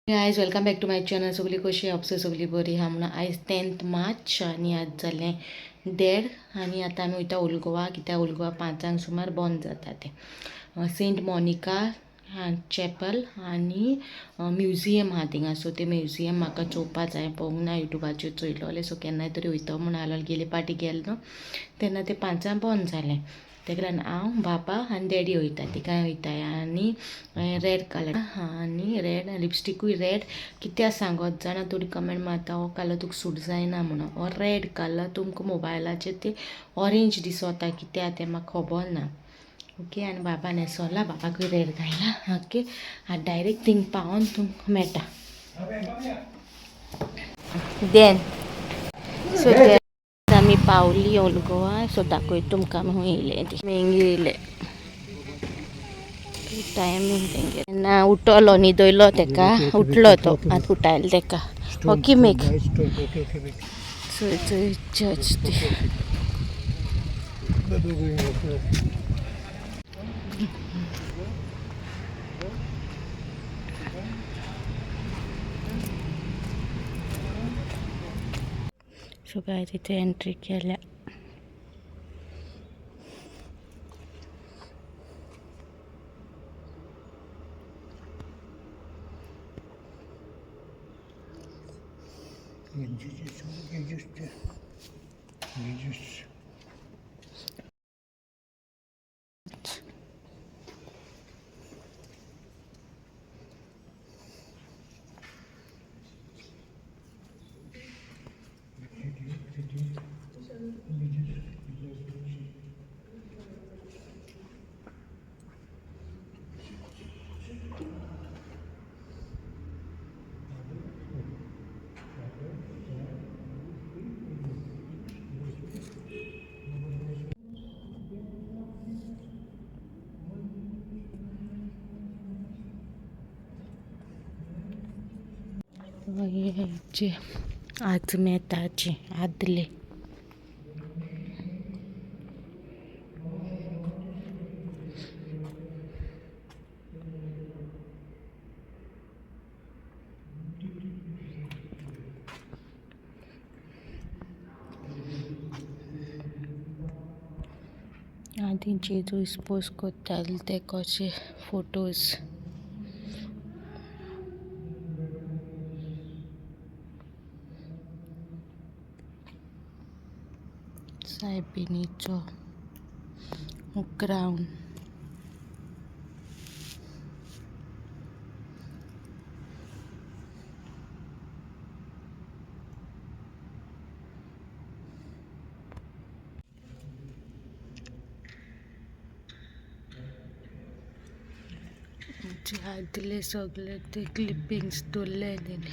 Guys welcome back to my channel. सगळी कशी आपसे सगळी बरी आहा म्हणून आयज 10 मार्च आनी आज जालें 1:30 आनी आतां आमी वयता ओल्ड गोवा, कित्याक ओल्ड गोवा 5 सुमार बंद जाता तें. सेंट मोनिका चॅपल आनी म्युजियम आहा थिंगा, सो तें म्युजियम म्हाका चोवपा जाय. पळोवंक ना, युट्यूबाचेर चोयलोलें. सो केन्नाय तरी वयतो म्हूण आसलोलें. गेले पाटी गेले न्हू तेन्ना तें 5 बंद जालें. तेका लागून हांव, बाबा आनी डॅडी वयता, तिगांय वयताय. आनी रेड कलर आनी रेड लिपस्टिकूय रेड, कित्याक सांगत जाणा, थोडी कमेंट मारता हो कलर तुका सूट जायना म्हणून. हो रेड कलर तुमकां मोबायलाचेर ते ऑरेंज दिसता, कित्याक तें म्हाका खबर ना. ओके, आनी बाबा न्हेसोला, बाबाकूय रेड घायला. ओके, आनी डायरेक्ट थिंग पावोन तुमकां मेळटा. Then so आमी पावली ओल्ड गोवा. सो दाखय तुमकां आमी खंय येयले ती. मेंगी येयले टायमींग तेंगे ना. उठलो, न्हिदयलो तेका, उठलो तो, आतां उठायलो तेका. ओके मेक चोय चोय चर्च ती. सो काय तिथे एंट्री केल्या. Jesus, Jesus, Jesus. मागीर आजमेताचे आदले. आदी जेजू इस्पोज करताले ते कशे फोटोज. सायबिणीचो क्रावन. आदले सगळे ते क्लिपिंग्स दवरले तेणी.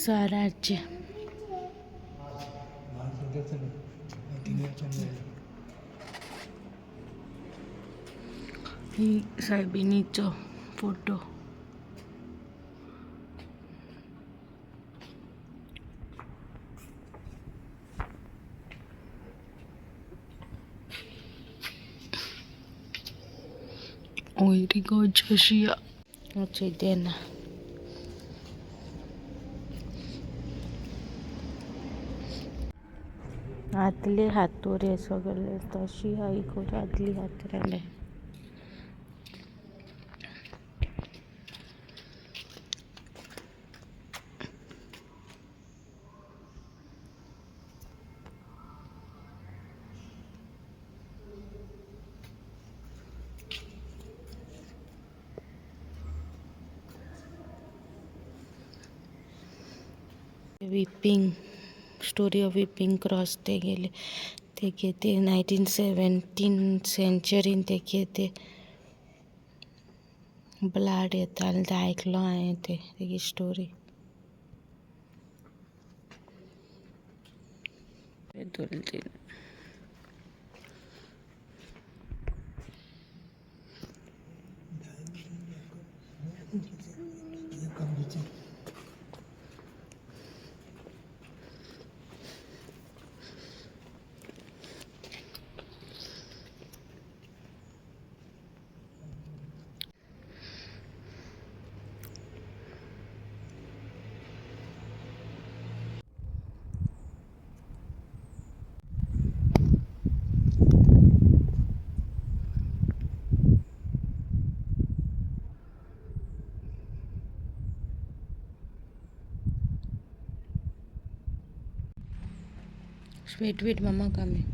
साराचे ही सायबिणीचो फोटो. वयरी गज अशी देना. आदले हातोरे सगळे तशी हाय करून आदली हातोरे. Weeping, story of weeping cross तेगेले तेगे ते 1917 सेंचुरीन तेगे ते ब्लड येतालें तें आयकलो हांवें ते तेगी story. Wait, wait, mama coming.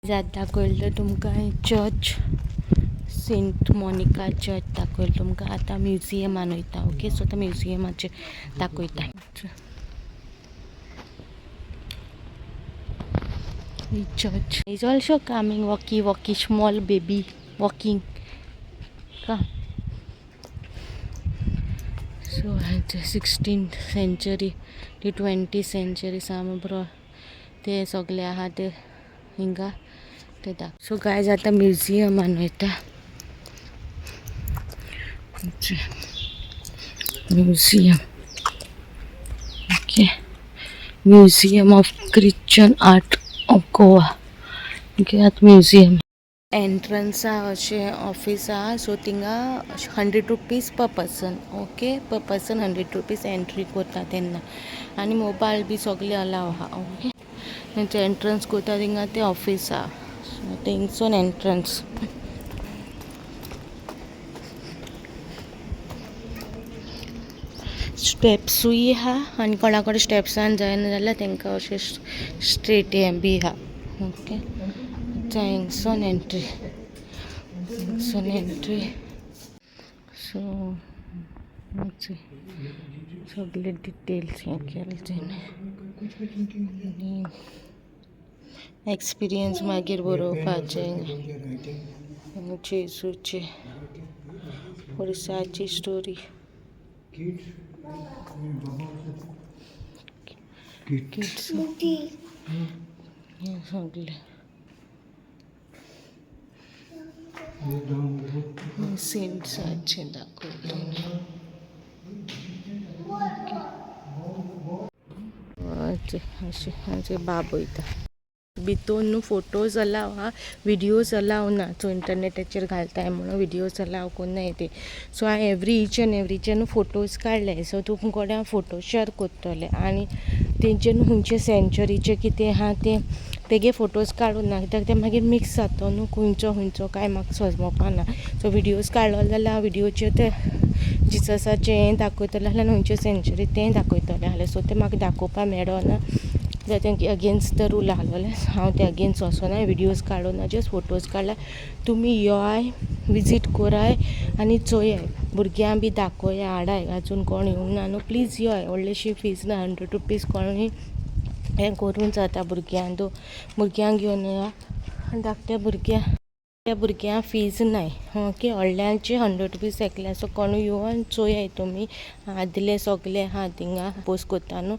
जात दाखयलें तुमकां चर्च, सेंट मोनिका चर्च दाखयलें तुमकां. आतां म्युजियमान वयता. ओके, सो आतां म्युजियमाचेर दाखयता. Church is also coming, walkie walkie, small baby walking. Come. So 16th century to 20th century सामब्रो ते सगळे आहा ते हिंगा ते दाख. सो गायज आतां म्युजियमान वयता. Museum, okay, museum of Christian art of Goa. Okay, आतां म्युजियम एंट्रन्स आहा अशें ऑफीस आहा. सो थिंगा 100 rupees per person. Okay, per person 100 rupees entry करता तेन्ना. आनी मोबायल बी सगळे अलाव आहा. ओके, तेंचे एंट्रन्स करता थिंगा ते ऑफीस आहा. सो थिंगसून एंट्रन्स स्टेप्सूय आहा आनी कोणा कडेन स्टेप्सान जायना जाल्यार तेंकां अशें स्ट्रेट हें बी आहा. ओके, हिंगसून एंट्री, हिंगसून एंट्री. सो सगळे डिटेल्स हें केलें तेणें आनी एक्सपिरियन्स मागीर बरोवपाचें जेजूचे वर्साची स्टोरी. किड्स हें सगळें सेंट्साचें दाखयलें. अशें अशें बाब वयता भितून न्हू फोटोज अलाव आहा, विडियोज अलाव ना. सो इंटरनेटाचेर घालताय म्हणून विडियोज अलाव कोन्नाय ते. सो हांवें एवरी इच एंड एवरीचे न्हू फोटोज काडले. सो तुमकां कडेन हांव फोटो शेअर करतलें. आनी तेंचे न्हू खंयचे सेंचुरीचे कितें आहा ते तेगे फोटोज काडून ना, कित्याक ते मागीर मिक्स जाता न्हू, खंयचो खंयचो काय म्हाका समजपा ना. सो विडियोज काडलो जाल्यार हांव विडियोचेर ते जिजसाचें हें दाखयतलें आसलें आनी खंयचे सेंचुरी तें दाखयतलें आसलें. सो तें म्हाका दाखोवपा मेळना जाल्यार तेंगे अगेन्स्ट the rule आसलोलें. हांव ते अगेन्स्ट वचोना, विडियोज काडूना, जस्ट फोटोज काडला. तुमी योय, विजीट कराय आनी चोयाय, भुरग्यां बी दाखोया, हाडाय. आजून कोण येवंक ना न्हू, प्लीज योय. व्हडलीशी फीज ना, 100 रुपीज कोणूय हें करूंक जाता. भुरग्यांक भुरग्यांक घेवन येया, धाकट्या भुरग्यांक त्या भुरग्यांक फीज नाय. ओके, व्हडल्यांचे 100 रुपीज एकल्या. सो कोणूय येवन चोयाय तुमी. आदले सगळे आहा थिंगा पोस्ट करता न्हू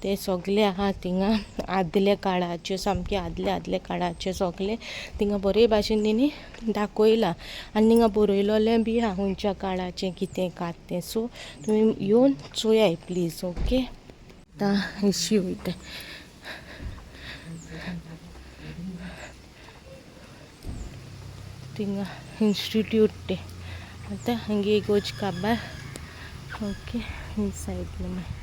ते सगळे आहा थिंगा, आदल्या काळाचे, सामके आदले आदले काळाचे सगळे थिंगा बरे भाशेन तेणी दाखयलां. आनी थिंगा बरयलोलें बी आहा खंयच्या काळाचें कितें कात तें. सो तुमी येवन चोयाय प्लीज. ओके, आतां एशी वयता. थिंगा इन्स्टिट्यूट ते आतां हांगे इगोर्ज काबार. ओके, ही सायड मागीर.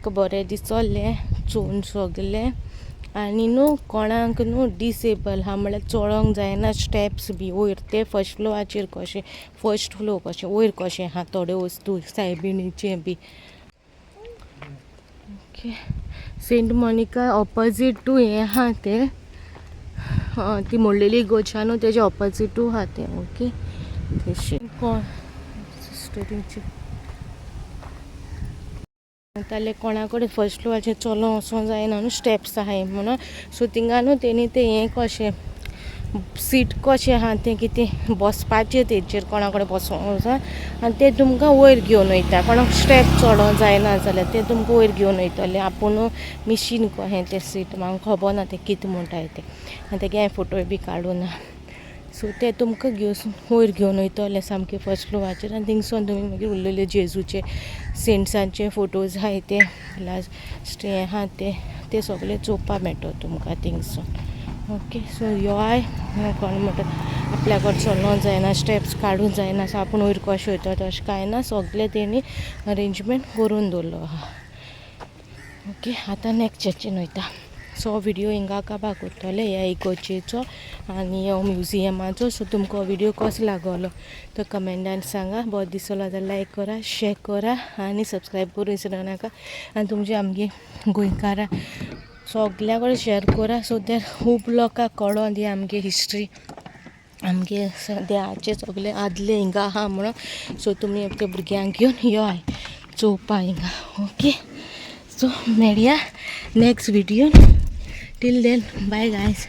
म्हाका बरें दिसलें चोवन सगलें. आनी न्हू कोणाक न्हू डिसेबल आहा म्हळ्यार चोडोंक जायना स्टेप्स बी वयर ते फर्स्ट फ्लोराचेर कशें, फर्स्ट फ्लोर कशें वयर कशें आहा थोड्यो वस्तू सायबिणीचे बी. Okay, Saint Monica opposite to हें आहा तें, ती मोडलेली इगोर्ज आहा न्हू, तेजे ऑपोजीटू आहा तें. ओके, तशें कोण सिस्टरींचे म्हणटाले, कोणा कडेन फर्स्ट फ्लोराचेर चलोंक वचोंक जायना न्हू, स्टेप्स आहाय म्हणून. सो थिंगा न्हू तेणी तें हें कशें सीट कशें आहा तें कितें बसपाचें, तेचेर कोणा कडेन बसोंक वचोन आनी ते तुमकां वयर घेवन वयता. कोणाक स्टेप चडोंक जायना जाल्यार ते तुमकां वयर घेवन वयतले आपूण मिशीन कहें तें सीट. म्हाका खबर ना तें कितें म्हणटाय तें आनी तेगे हांवें फोटोय बी काडूं ना. सो ते तुमकां घेवन वयर घेवन वयतले सामके फर्स्ट फ्लोराचेर आनी थिंगसून तुमी मागीर उरलेले जेजूचे सेंट्सांचे फोटोज आहाय ते लास्ट हें आहा ते ते सगळे चोवपा मेळटलो तुमकां थिंगसून. ओके, सो यो कोण म्हणटा आपल्या कडेन चलोंक जायना, स्टेप्स काडूंक जायना, सो आपूण वयर कशें वयता, तशें कांय ना, सगळें तेणी अरेंजमेंट करून दवरलो आहा. ओके, आतां नॅक्स्ट चर्चीन वयता. सो व्हिडियो हिंगा काबार करतले ह्या इगोर्जेचो आनी हो म्युजियमाचो. सो तुमकां व्हिडियो कसो लागलो तो कमेंटान सांगा. बरो दिसलो जाल्यार लायक करा, शेअर करा आनी सबस्क्रायब करूं विसरनाका. आनी तुमचे आमगे गोंयकारां सगल्या कडेन शेअर करा, सो that खूब लोकांक कळोन दी आमगे हिस्ट्री, आमगे देवाचे सगळे आदले हिंगा आहा म्हणून. सो तुमी ते भुरग्यांक घेवन यो चोवपा हिंगा. ओके, सो मेळया next video. Till then, bye guys.